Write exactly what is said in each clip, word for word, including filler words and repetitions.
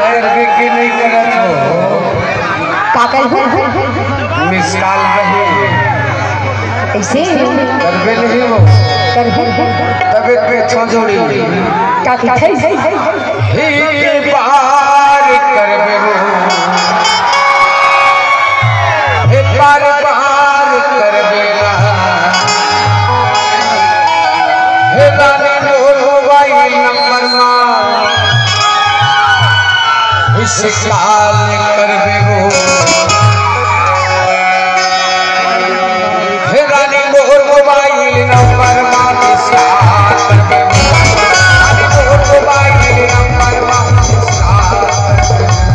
करबे के नहीं करत हो? का करबे? मिस कॉल नहीं। ऐसे? करबे नहीं हो। करबे? तबे पे छोजोड़ी। का कथे? हे बार करबे हो। हे बार बार करबे ना। हे रानी मोर मोबाइल नंबर मा मिस कॉल करबे हो। हे रानी मोर मोबाइल नंबर मा मिस कॉल करबे हो। रानी मोर मोबाइल नंबर मा मिस कॉल करबे हो।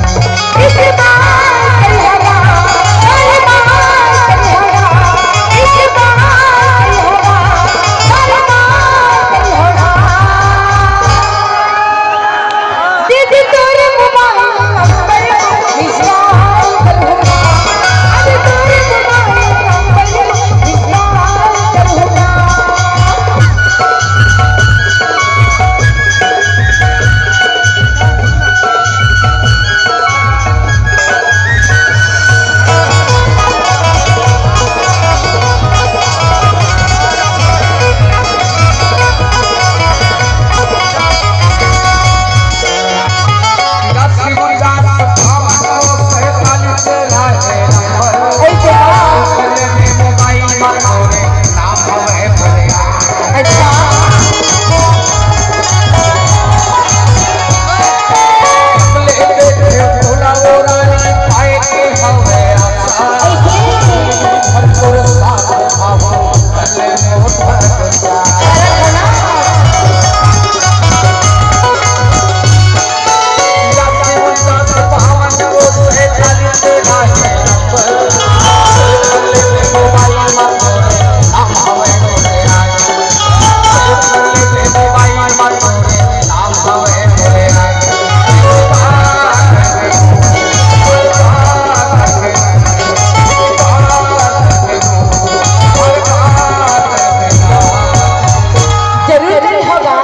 जरूर नहीं होगा।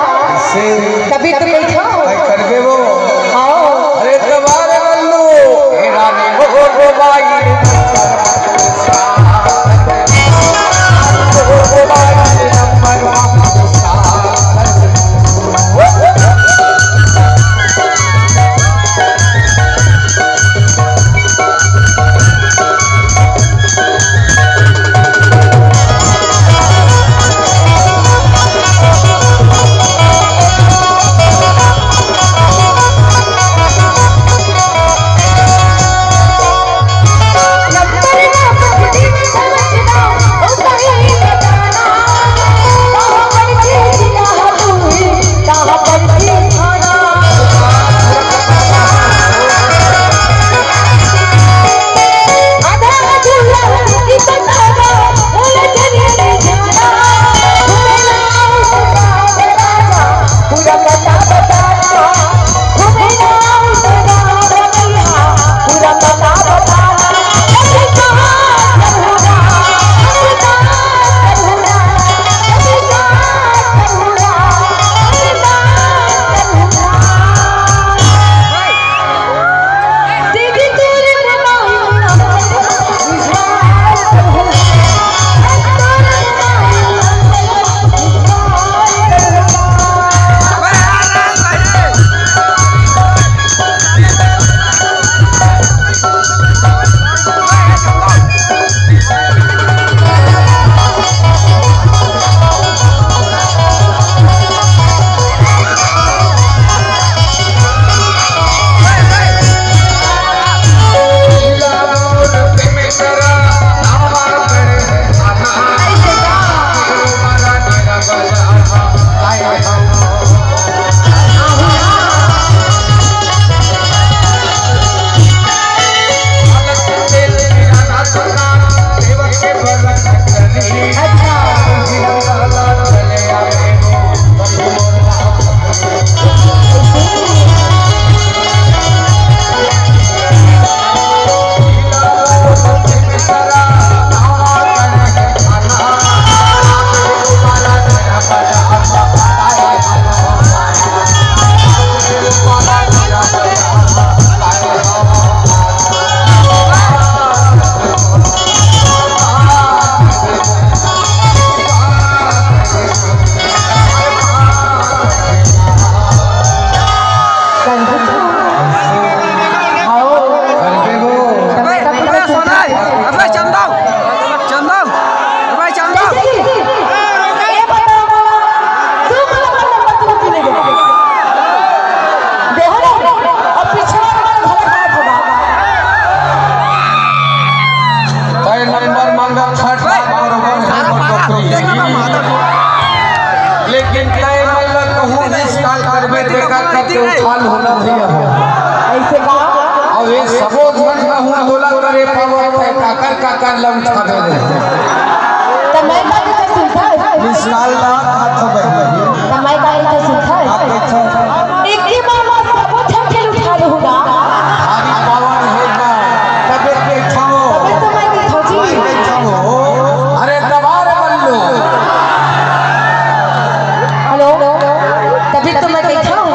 से तभी तो बैठो। भाई करबे वो। आओ। अरे तुम्हारे बल्लू। हे रानी मोर मोबाइल। उठा लो ना भैया। ऐसे का? अब ये सबो झन कहूँ बोला करे पावत है, काकर काकर लम उठा दे रहे। तो मैं का लिखे सुनता है? निष्काल ना हाथ बही। तो मैं का लिखे सुनता है? आप देखो। एक ही बार में सबो झन के उठा दे होगा। भारी पावन होगा, तबे देखो। तबे तो मैं देखो जी। देखो। अरे दबा रे बल्लू। हेलो, तभी तो मैं देखा हूँ।